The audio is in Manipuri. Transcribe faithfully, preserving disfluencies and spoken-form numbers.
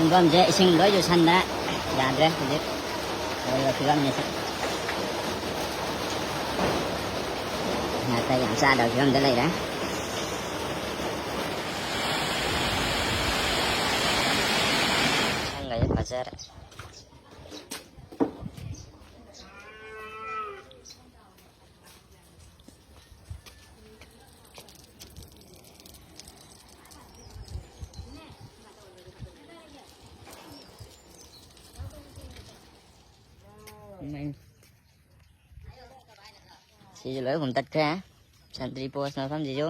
ꯐꯤꯕꯝꯁꯦ ꯏꯁꯤꯡ ꯂꯣꯏ ꯆꯨꯁꯟꯗꯅ ꯌꯥꯗ꯭ꯔꯦ ꯍꯧꯖꯤꯛ ꯂꯩꯔꯤꯕ ꯐꯤꯕꯝꯁꯦ꯫ ꯅꯥꯇꯩ ꯌꯥꯝ ꯆꯥꯗꯕ ꯐꯤꯕꯝꯗ ꯂꯩꯔꯦ꯫ ꯁꯪꯒꯁꯦ ꯐꯖꯔꯦ꯫ ꯁꯤꯁꯨ ꯂꯣꯏ ꯍꯨꯝꯇꯠꯈ꯭ꯔꯦ꯫ ꯁꯟꯇ꯭ꯔꯤ ꯄꯣꯁ ꯃꯐꯝꯁꯤꯁꯨ꯫